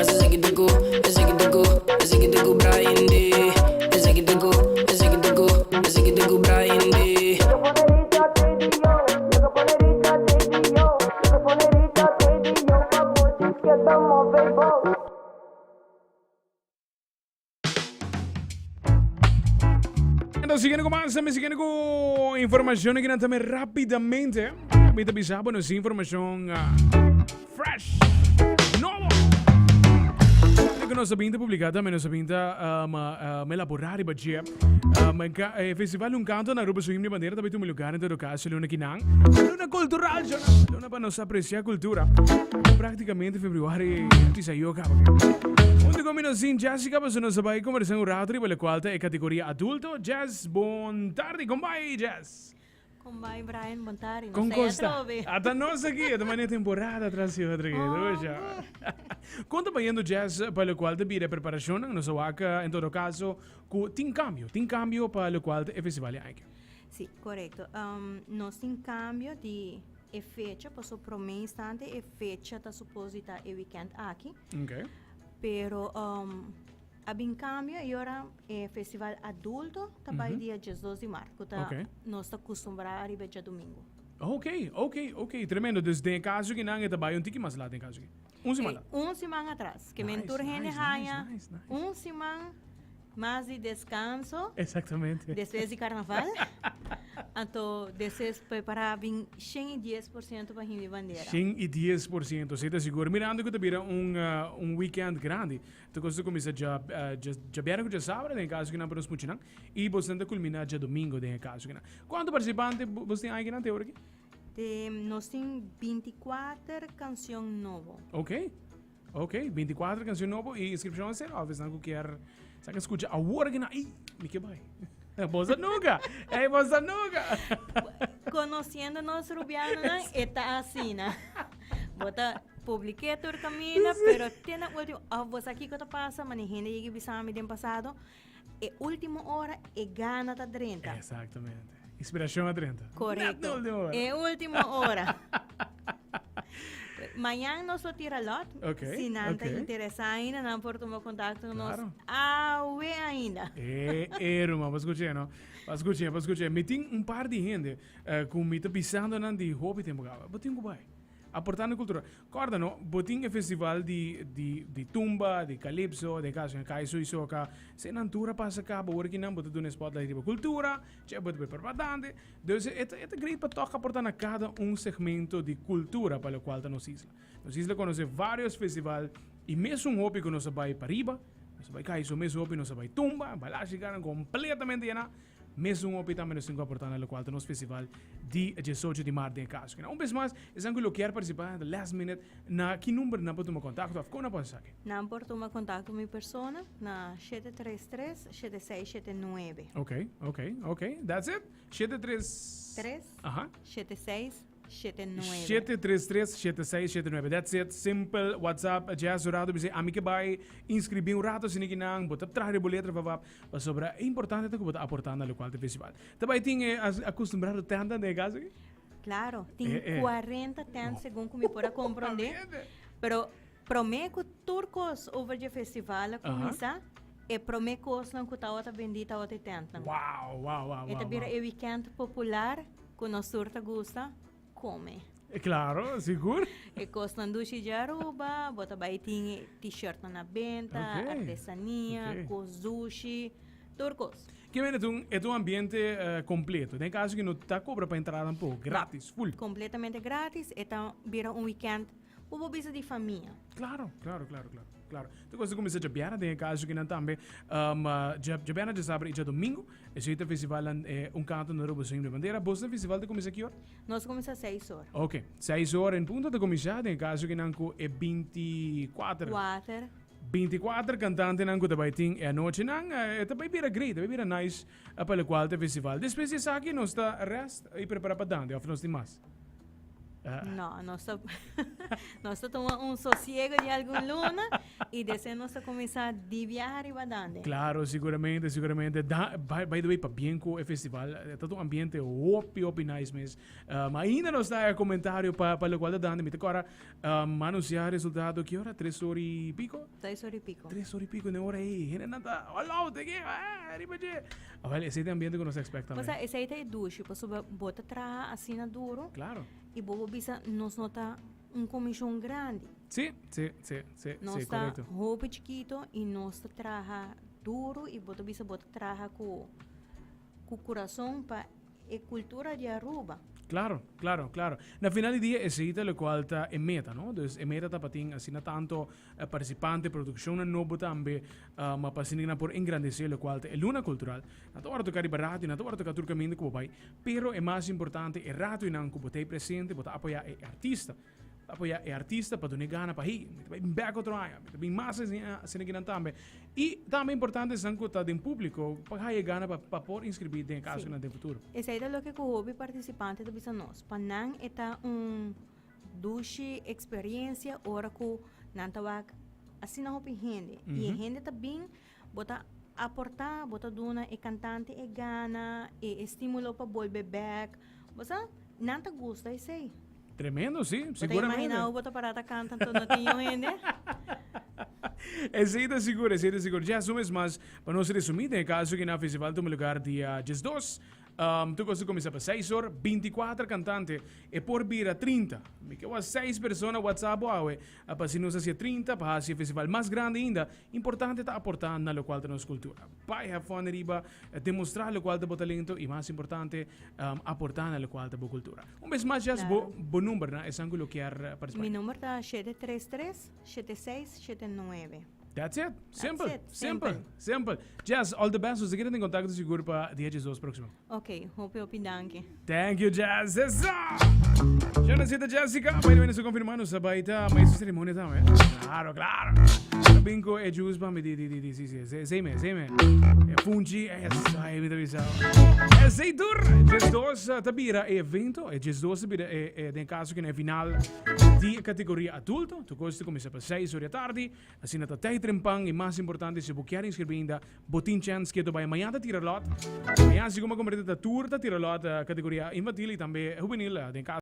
Esaki ta ku, esaki ta ku, esaki ta ku Brian D. Esaki ta ku, esaki ta ku, esaki ta ku Brian D. Entonces, siguiendo con más, siguiendo con información aquí también rápidamente. Mi ta bisa, bueno, sí, información ah, fresh, nobo. Ku nos a binta publiká tambe nos a binta um, um, elaborá riba dje. Um, ka, eh, Festival Un Canto na Aruba su himno y bandera tambe tuma lugar en todo caso luna kinan. Luna cultural, yo Luna pa nos apreciar cultura. Prácticamente februari pisa yo caba. Unde con mi nos sin Jessica, paso nos a bai conversa un rato riba locual ta e categoría adulto. Jess, bon tarde. Con bai, Jess? Con bai, Brian, bon tarde. Con costa. Ata nos aquí, ata mania temporada tras di otra que. Oh, Con ta bayendo Jess pa locual ta bira preparacionnan? Nos a wak en todo caso cu tin cambio, tin cambio pa locual ta e festival di aña. Sí, correcto. Um, nos tin cambio di e fecha, paso prome instante e fecha ta supos di ta e weekend aki. Okay. Pero um, a bin cambio y ora e festival adulto ta bay dia 12 di maart, cu ta Okay. nos ta custumbra ariba djadomingo. Ok, ok, ok, tremendo. Dus den e caso ki nan e ta bay un tiki mas laat den e caso ki. Un siman Eh, laat. un siman atras. Ke men Nice, tur hende nice, haña nice, nice, nice. un siman mas di descanso. Exactamente. Despues di carnaval. Anto despues prepara bin 110% pa himbi bandera. 110%, si ta sigur. Mirando cu ta bira un, uh, un weekend grandi. Ta cosa ta cuminsa dja, uh, dja, djabièrnè cu djasabra den e caso kinan pa nos muchanan. Y bosnan ta culmina djadomingo den e caso kinan. Cuanto participante bos tin aikinan te ora aki? Te, nos tin 24 cancion nobo. Ok. Ok, 24 cancion nobo y inscripcion a cera of esnan cu kier sa que escucha awor aki na, ey, mi ke bai. Bos a nuga. Ey, bos a nuga. Conociendo nos rubianonan, e ta asina. Bo ta publiqué tur camina, pero te na ultimo, of bo sa kico ta pasa, mane hende yega bisa mi den pasado, e ultimo ora e gana ta drenta. Exactamente. Inspiracion a drenta. Correcto. Net na ultimo ora. E ultimo ora. Mañan nos lo tira lot. Ok, Si nan ta ok. interesa ainda, nan por tuma contacto con nos Claro. awe ainda. Eh, eh, ruman, bo scuché, no? Bo scuché, bo scuché. Mi tin un par di hende eh, cu mi ta bisando nan di hopi tempo caba. Bo tin cu bai. Aportando cultura. Corda, no? Bo tin e festival di, di, di tumba, di calypso, de caso en Kaiso y Soca. Se nan tur a pasa caba, ora ki nan bo ta duna e spotlight riba cultura, che bo ta bai propaganda. Dus e ta, e ta great pa toch aporta na cada un segmento di cultura pa locual ta nos isla. Nos isla conoce varios festival y mesun hopi cu nos a bay pariba, nos a bay Kaiso, mesun hopi nos a bay tumba, Balashi Garden completamente yena. Mesun hopi tambe nos tin cu aporta na locual ta nos festival di 18 di maart den e caso. Un bes mas, esnan cu lo kier participa the last minute, na ki number nan por tuma contacto of con nan por haci esaki? Nan por tuma contacto cu mi persona na 733 7679. Ok, ok, ok. That's it? 73... 3 Aha. 7679. 733 7679. That's it. Simple WhatsApp. Jazz un rato bisa ami ke bai inscribi un rato sini kinan. Bo ta traha riba bo letra vavap. Pasobra e importante ta ku bo ta aporta na lokual ta festival. Ta bai tin e acostumbrado tenta den e kas aki? Claro, tin Eh, eh. 40 tent segun ku mi por a komprondé. Pero promé ku tur kos over dje festival a kuminsá, e promé kosnan ku tabata bendí tabata e tentnan. Wow, wow, wow, E ta wow, bira wow. e weekend popular ku nos tur ta gusta kome. Claro, sigur. E kosnan dushi dje Aruba, bo ta bai tin e t-shirtnan na benta, Ok, artesania, ok. kos dushi, tur kos. Ke men e ta un, e ta un ambiente eh, completo. Den caso ke no ta cobra pa entrada tampoco, gratis, full. Completamente gratis, e ta bira un weekend ku bo bisa di famia. Claro, claro, claro, claro, claro. Ta cosa cuminsa djabièrnè den e caso kinan tambe. Um, dja, djabièrnè, djasabra y djadomingo. Esey ta festival eh, Un Canto na Aruba Sin Bandera. Bos na festival ta cuminsa ki ora? Nos cuminsa seis or. Ok, seis or en punto ta cuminsa den e caso kinan cu e 24. Cuater. 24 cantantenan cu ta bay tin e anochinan. Eh, ta bay bira great, ta bay bira nice pa locual ta festival. Despues di esaki nos ta rest y prepara pa dande of nos tin mas? No, nos ta, nos ta tuma un sosiego di algun luna y despues nos ta cuminsa di viaha riba Dande. Claro, siguramente, siguramente. Da, by, by the way, pabien cu e festival. Eh, ta un ambiente hopi, hopi nice mes. Um, ainda nos ta e comentario pa, pa locual ta Dande. Mi ta cora um, anuncia resultado ki ora? Tres ora y pico? Tres ora y pico. Tres ora y pico, ne ora ey. Hende nan ta all out, eh, eh, riba dje. Ah, wel, esey ta e ambiente cu nos ta expect tambe. Pasobra esey ta e dushi, pasobra bo ta traha asina duro. Claro. Y bo bo bisa nos no ta un comision grandi. Si, si, si, si, Nos si, ta correcto. hopi chikito y nos ta traha duro y bo ta bisa bo ta traha cu cu curason pa E cultura di Aruba. Claro, claro, claro. Na final di dia esey ta locual ta e meta, no? Dus e meta ta pa tin asina tanto participante, produccionnan nobo tambe, ma pa asina nan por engrandece locual ta e luna cultural. Nan ta ora toca riba radio, nan ta ora toca tur caminda cu bo bay, pero e mas importante e radionan cu bo ta ey presente, bo ta apoya e artista. Apoya e artista pa dun'e gana pa hey, mi ta bai bin bek otro aña, mi ta bin mas asina kinan tambe. Y tambe importante esnan cu ta den publico pa haya e gana pa pa por inscribi den e caso kinan den futuro. Esey ta loke cu hopi participante ta bisa nos. Pa nan e ta un dushi experiencia ora cu nan ta wak asina hopi hende. Y e hende ta bin, bo ta aporta, bo ta duna e cantante e gana, e estimulo pa bolbe bek. Bo sa, nan ta gusta esey. Tremendo, sí, seguramente. Bo ta imagina bo ta para ta canta anto no tin un hende? Esey ta sigur, esey ta sigur. Jess, un bes mas, pa nos resumi, den e caso ki na festival tuma lugar dia 12, um, tur cos ta cuminsa pa 6 or, 24 cantante, e por bira 30. Mi ke wak 6 persona WhatsApp bo awe, pa si nos hacia 30, pa haci e festival mas grandi ainda. Importante ta aporta na locual ta nos cultura. Bai have fun riba, demostra locual ta bo talento y mas importante, um, aporta na locual ta bo cultura. Un bes mas, Jess, bo, bo number na esan cu lo kier participa. Mi number ta 733 7679. That's it. Simple. That's it. Simple. Simple. Jess, all the best. Nos ta keda den contacto sigur pa dia 12 próximo. Ok, hopi hopi danki. Thank you, Jess. Esa! Ya nos cita Jessica. By the way, nos confirma nos bai ta mai su ceremonia tambe. Claro, claro. Bingo e juice pa mi di di di di si si. Se se me, se me. E funchi, esa e mi ta bisa. E sei tur. Jes dos ta bira e evento. E jes dos ta bira e e den caso que na final di categoria adulto. Tu cosa ta comienza pa 6 ora tardi. Asina ta tei trempan y mas importante si bo kier inscribi ainda bo tin chens keto bay mañan ta tira lot. Mañan si como comprende ta tur ta tira lot categoria infantil y tambe juvenil den caso.